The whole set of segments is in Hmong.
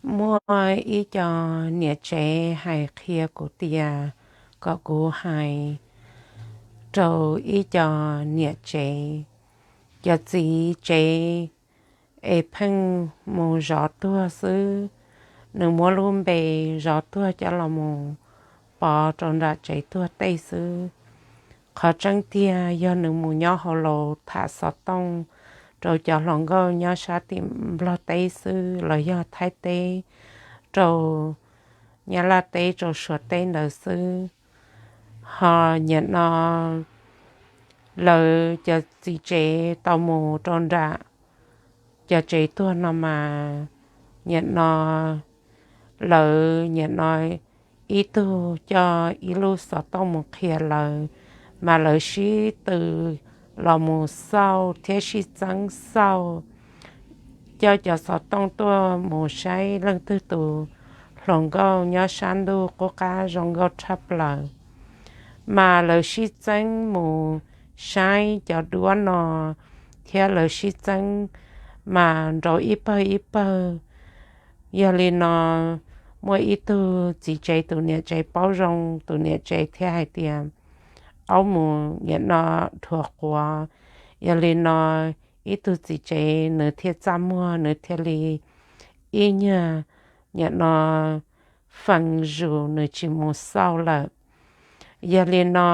Muaj ib co niam tsev hais qhia kuv tias kom kuv hais rau ib co niam tsev, cov txiv tsev es pheej mus zov tuag xwb, nws muab lub npe zov tuag coj los mus pov rau nram tsev tuag tej xwb. Qhov tseeb tiag yog nws mus nyob hauv laus tham xov tooj rau cov hluas nkauj nyob sab tim Nplog teb xwb los yog Thaib teb, rau Nyab Laj teb, rau Suav teb ntawd xwb. Ho niam no lawv cov txiv tsev tau mus rau nram cov tsev tuag no mas, niam no lawv niam no ib tug coj ib lub xov tooj mus qhia lawv, mas lawv sib tw los mus xauj thiab sib txeeb xauj, coj cov xov tooj tuaj mus saib leej twg tus hluas nkauj nyob sab ntuj qub qab zoo nkauj tshaj plaws. Mas lawv sib txeeb mus saib cov duab no thiab lawv sib txeeb mas nrau ib pawg ib pawg. Yog li no, muaj ib tug txiv tsev tus niam tsev paub zoo, tus niam tsev thiaj hais tias, aub mus niam no dhuav quav. Yog li no, ib tug txiv tsev nws thiaj txaj muag, nws thiaj li ib nyuag niam no fees zus, nws tsis mus xauj lawm. Yog li no,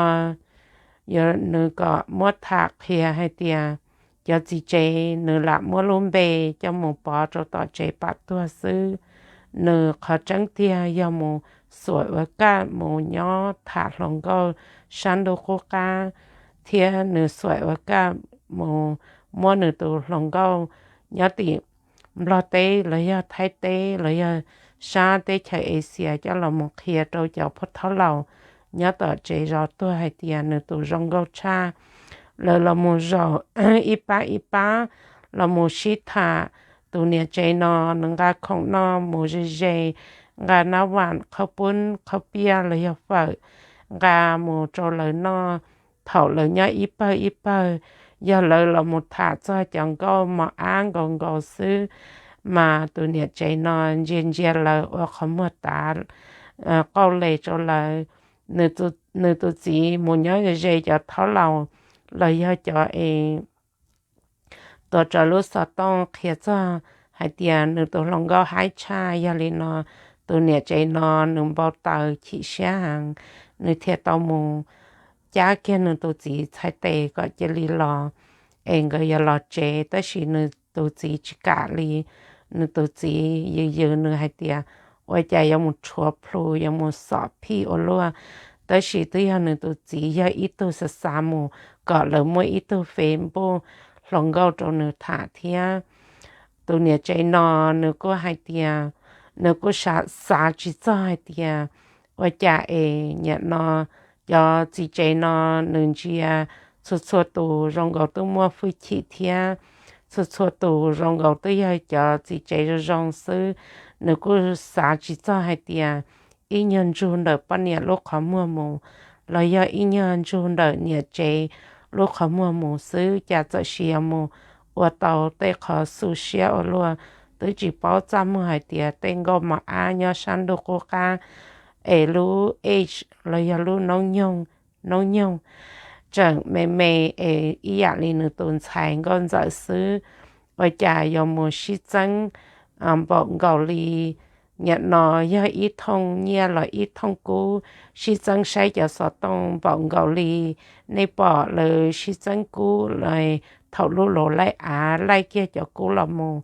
nws kom muab tham qhia hais tias cov txiv tsev nws lam muab lub npe coj mus pov rau tom tsev pam tuag xwb. Nws qhov tseeb tiag yog mus xuam ua kaj mus nyob tham hluas nkauj sab ntuj qub qab, thiab nws xuam ua kaj mus muab nws tus hluas nkauj nyob tim Nplog teb los yog Thaib teb los yog sab teb chaws Asia coj los mus qhia rau cov phuaj thaub laus nyob tom tsev zov tuag hais tias nws tus zoo nkauj tshaj. Lawv los mus zaum ib pab ib pab los mus sib tham. Tus niam tsev no nws nqa khoom noj mus ze ze, nqa nab vam, qhaub poob, qhaub piaj los yog fawm, nqa mus rau lawv noj. Thaum lawv nyob ib pawg ib pawg, yog lawv los mus tham txog cov nkauj mos ab nkaus nkaus xwb, mas tus niam tsev no ntsia ntsia lawv ua qhov muag tav qauj les rau lawv. Nws tus txiv mus nyob ze ze cov thaub laus los yog cov es tuav rawv lub xov tooj qhia txog hais tias nws tus hluas nkauj haib tshaj. Yog li no, tus niam tsev no nws npau taws chim siab heev, nws thiaj tau mus cab kiag nws tus txiv txhais tes kom cia li los es nkawd yuav los tsev, tab sis nws tus txiv tsis kam li. Nws tus txiv yws yws nws hais tias ua cas yuav mus rhuav plhu, yuav mus xom phij ua luaj, tab sis twb yog nws tus txiv yog ib tug xav xav mus kom lawv muaj ib tug Facebook hluas nkauj rau nws tham thiab. Tus niam tsev no nws kuj hais tias, nws kuj xav tsis txog hais tias ua cas es niam no cov txiv tsev no nws ntsia txhua txhua tus zoo nkaus twb muaj hwj chim thiab txhua txhua tus zoo nkaus twb yog cov txiv tsev zoo zoo xwb. Nws kuj xav tsis txog hais tias ib nyuag ntsug ntawm poj niam lub qhov muag mus los yog ib nyuag ntsug ntawm niam tsev lub qhov muag mus xwb, cas txawm sis yuav mus ua tau tej qhov xu siab ua luaj. Twb tsis paub txaj muag hais tias tej nkauj mos ab nyob sab ntuj qub qab es lub age los yog lub noob nyoog tseem me me es ib yam li nws tus ntxhais nkauj ntxawm xwb, ua cas yuav mus sib txeeb npaum nkaus li. Niam no yog ib thooj nyiaj los ib thooj kub, sib txeeb saib cov xov tooj npaum nkaus li nej pom lawv sib txeeb kub los thaum lub laus laij av laij kiag cov kub los mus,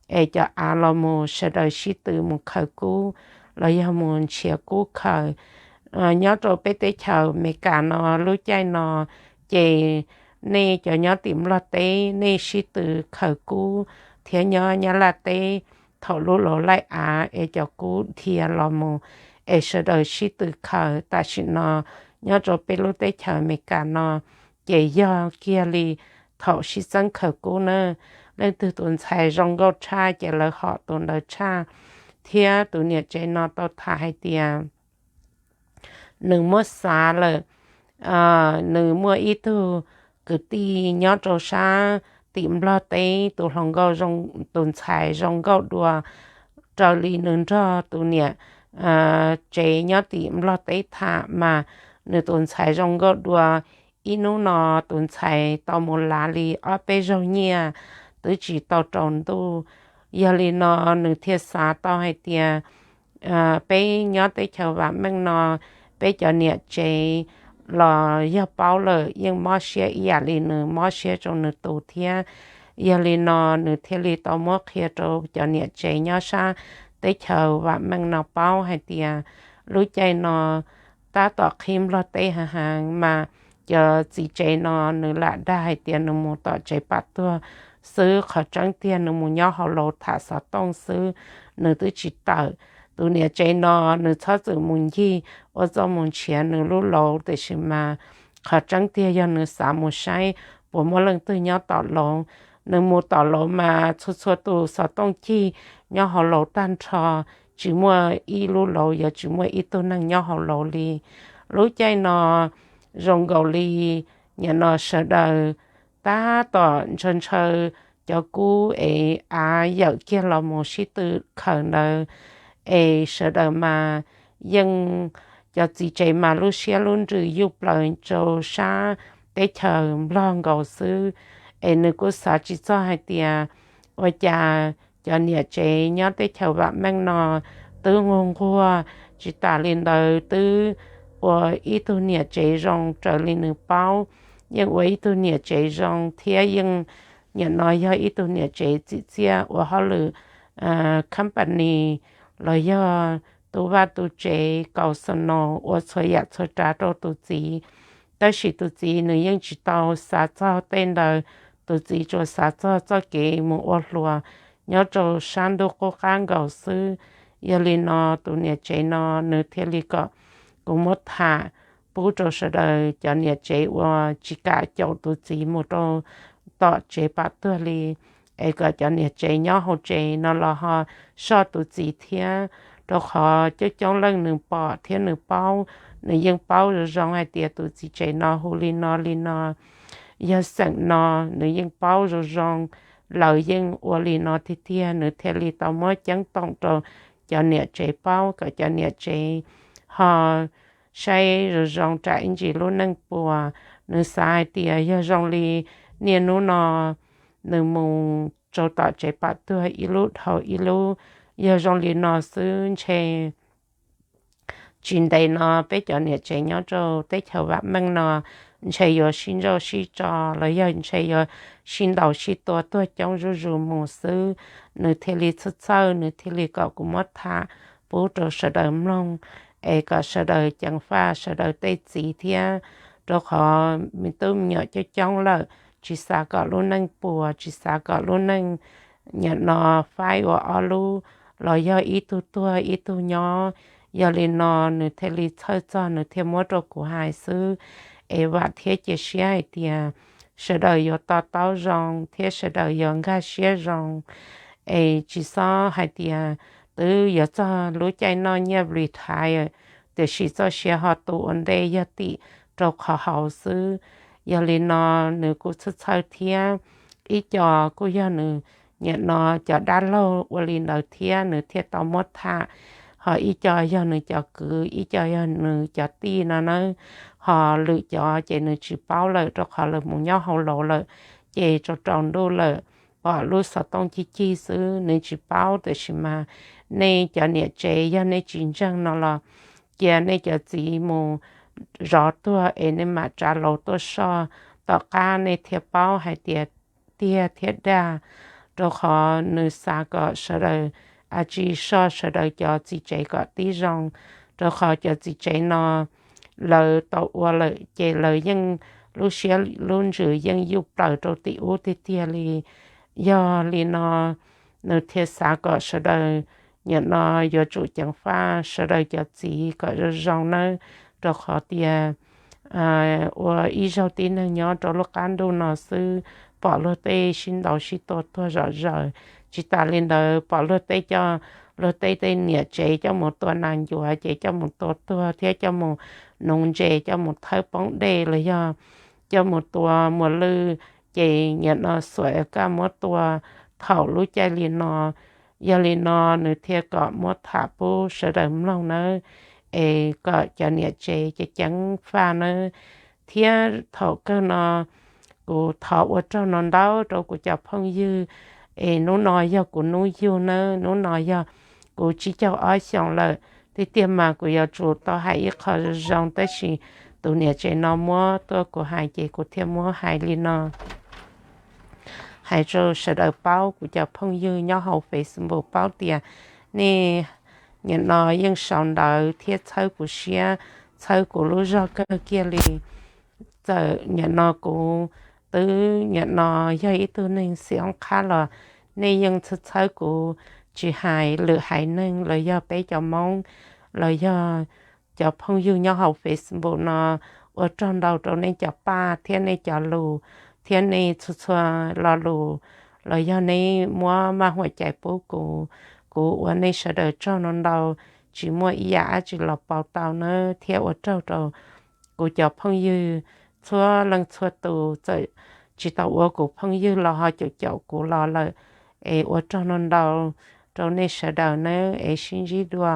es cov av los mus sawv daws sib tw mus khaws kub los yog mus nrhiav kub khaws. Nyob rau peb teb chaws Amelikas no lub caij no ces nej cov nyob tim Nplog teb nej sib tw khaws kub, thiab nyob Nyab Laj teb thaum lub laus laij av es cov kub dhia los mus es sawv daws sib tw khaws. Tam sim no nyob rau peb lub teb chaws Amelikas no ces yog kiag li thaum sib txeeb khaws kub na, leej twg tus ntxhais zoo nkauj tshaj ces lawv hom tus ntawd tshaj. Thiab tus niam tsev no tau tham hais tias nws muab xav lawm, nws muaj ib tug kwv tij nyob rau sab tim Nplog teb, tus hluas nkauj, tus ntxhais zoo nkauj dua raws li nws nrog tus niam tsev nyob tim Nplog teb tham mas nws tus ntxhais zoo nkauj dua. Ib hnub no tus ntxhais tau mus lav li ob peb zaug nyiaj twb tsis tau rau ntuj. Yog li no nws thiaj xav tau hais tias peb nyob teb chaws vam meej no, peb cov niam tsev los yog paub lawm yeej mob siab ib yam li nws mob siab rau nws tus thiab. Yog li no nws thiaj li tau muab qhia rau cov niam tsev nyob sab teb chaws vam meej no paub hais tias lub caij no tab tom qhib Nplog teb heev heev mas cov txiv tsev no nws lam dag hais tias nws mus tom tsev pam tuag xwb, qhov tseeb tiag nws mus nyob hauv laus tham xov tooj xwb, nws twb tsis tawm. Tus niam tsev no nws txhob txwm mus ncig ua txuj mus nrhiav nws lub laus, tiam sis mas qhov tseeb tiag yog nws xav mus saib puas muaj leej twg nyob tom laus. Nws mus tom laus mas txhua txhua tus xov tooj cig nyob hauv laus tag nrho, tsis muaj ib lub laus yuav tsis muaj ib tug neeg nyob hauv laus li. Lub caij no zoo nkaus li nim no sawv daws tab tom ntshaw ntshaw cov kub es av yawm kiag los mus sib tw khaws ntawd, es sawv daws mas yeej cov txiv tsev mas lub siab lub ntsws yuj plaws rau sab teb chaws Nplog nkaus xwb. Es nws kuj xav tsis txog hais tias ua cas cov niam tsev nyob teb chaws vam meej no twb nquag nquag, tsis tas li ntawd twb ua ib tug niam tsev zoo raws li nws paub, yeej ua ib tug niam tsev zoo thiab yeej nim no yog ib tug niam tsev txim txiaj ua hauj lwm company los yog tu vaj tu tsev, casino, ua txhua yam txhua tsav rau tus txiv. Tab sis tus txiv nws yeej tsis tau xav txog tej ntawd, tus txiv tsuas xav txog txoj kev mus ua hluas nyob rau sab ntuj qub qab nkaus xwb. Yog li no tus niam tsev no nws thiaj li kom kuv muab tham pub rau sawv daws cov niam tsev uas tsis kam caum tus txiv mus rau tom tsev pam tuag li, es kom cov niam tsev nyob hauv tsev no los ho soj tus txiv thiab, rau qhov coob coob leej nws pom thiab nws paub, nws yeej paub zoo zoo hais tias tus txiv tsev no hu li no li no, yog xeem no, nws yeej paub zoo zoo, lawv yeej ua li no tiag tiag, nws thiaj li tau muab ceeb toom rau cov niam tsev paub kom cov niam tsev ho saib zoo zoo ram ib ntsis lub neej puas. Nws xav hais tias yog zoo li niaj hnub no nws mus rau tom tsev pam tuag ib lub dhau ib lub, yog zoo li no xwb ntshe tsis ntev no peb cov niam tsev nyob rau teb chaws vam meej no ntshe yuav sib ntsauj sib tso los yog ntshe yuav sib ntaus sib tua tuag coob zuj zus mus xwb. Nws thiaj li txhawj txhawj, nws thiaj li kom kuv muab tham pub rau sawv daws mloog, es kom sawv daws ceev faj sawv daws tej txiv thiab, rau qhov me tub me nyuam coob coob lawm, tsis xav kom lub neej puas, tsis xav kom lub neej nim no faib ua ob lub los yog ib tug tuag ib tug nyob. Yog li no nws thiaj li txhawj txog nws thiaj muab rau kuv hais xwb. Es vam thiab cia siab hais tias sawv daws yuav to taub zoo thiab sawv daws yuav nkag siab zoo. Es tsis xob hais tias twb yuav txog lub caij noj nyiaj retire, tiam sis txoj sia ho tu ua ntej yog tim rau qhov hauv xwb. Yog li no nws kuj txhawj txhawj thiab, ib co kuj yog nws nim no cov dab laug ua li ntawd thiab nws thiaj tau muab tham, ho ib co yog nws cov kwv, ib co yog nws cov tij no na. Ho lwm cov ces nws tsis paub lawm rau qhov lawv mus nyob hauv laus lawm, ces rau rau ntuj lawm, pom lub xov tooj cig cig xwb nws tsis paub. Tiam sis mas nej cov niam tsev yog nej tsis ntseeg no los cia nej cov txiv mus zov tuag es nej mam tsa laus tuaj soj, tom qab nej thiaj paub hais tias tiag thiab dag. Rau qhov nws xav kom sawv daws a tsi soj sawv daws cov txiv tsev kom tib zoo, rau qhov cov txiv tsev no lawv tau ua lawm ces lawv yeej lub siab lub ntsws yeej yuj plaws rau tim ub tiag tiag li. Yog li no nws thiaj xav kom sawv daws nim no yuav tsum ceev faj sawv daws cov txiv kom zoo zoo nawb, rau qhov tias ua ib zaug tib neeg nyob rau lub qab ntuj no xwb, pom luag tej sib ntaus sib tua tuag zom zaws. Tsis tas li ntawd pom luag tej coj luag tej tej niam tsev coj mus tua nas ncuav ces coj mus tua tuag thiab coj mus nuv ntses coj mus thawb poob dej los yog coj mus tua muas lwj, ces nim no xuam kaj muab tua thaum lub caij li no Yog li no nws thiaj kom muab tham pub sawv daws mloog nawb, es kom cov niam tsev ceev ceev faj nawb. Thiab thaum kawg no kuv thov ua tsaug no ntau rau kuv cov phooj ywg, es hnub no yog kuv hnub yug nawb, hnub no yog kuv tsib caug ob xyoos lawm. Tiag tiag mas kuv yuav tsum tau hais ib qho zoo zoo, tab sis tus niam tsev no muab tuaj kuv hais ces kuv thiaj muab hais li no. Hais rau sawv daws paub, kuv cov phooj ywg nyob hauv Facebook paub tias nej nim no yeej sau ntawv thiab txhawb kuv siab, txhawb kuv lub zog kawg kiag li. Txawm nim no kuv twb nim no yog ib tug neeg xim oob qhab los nej yeej txhawb txhawb kuv, tsis hais lwm haiv neeg los yog peb cov Hmoob los yog cov phooj ywg nyob hauv Facebook no. Ua tsaug ntau rau nej cov paj thiab nej cov lus thiab nej txhua txhua lo lus los yog nej muab maj huam cai pub kuv. Kuv ua nej sawv daws tsaug no ntau, tsis muaj ib yam dab tsi los pauv tau nawb. Thiab ua tsaug rau kuv cov phooj ywg txhua leej txhua tus, txawm tsis tau ua kuv phooj ywg los ho caum caum kuv los lawm, es ua tsaug no ntau rau nej sawv daws nawb, es sib ntsib dua.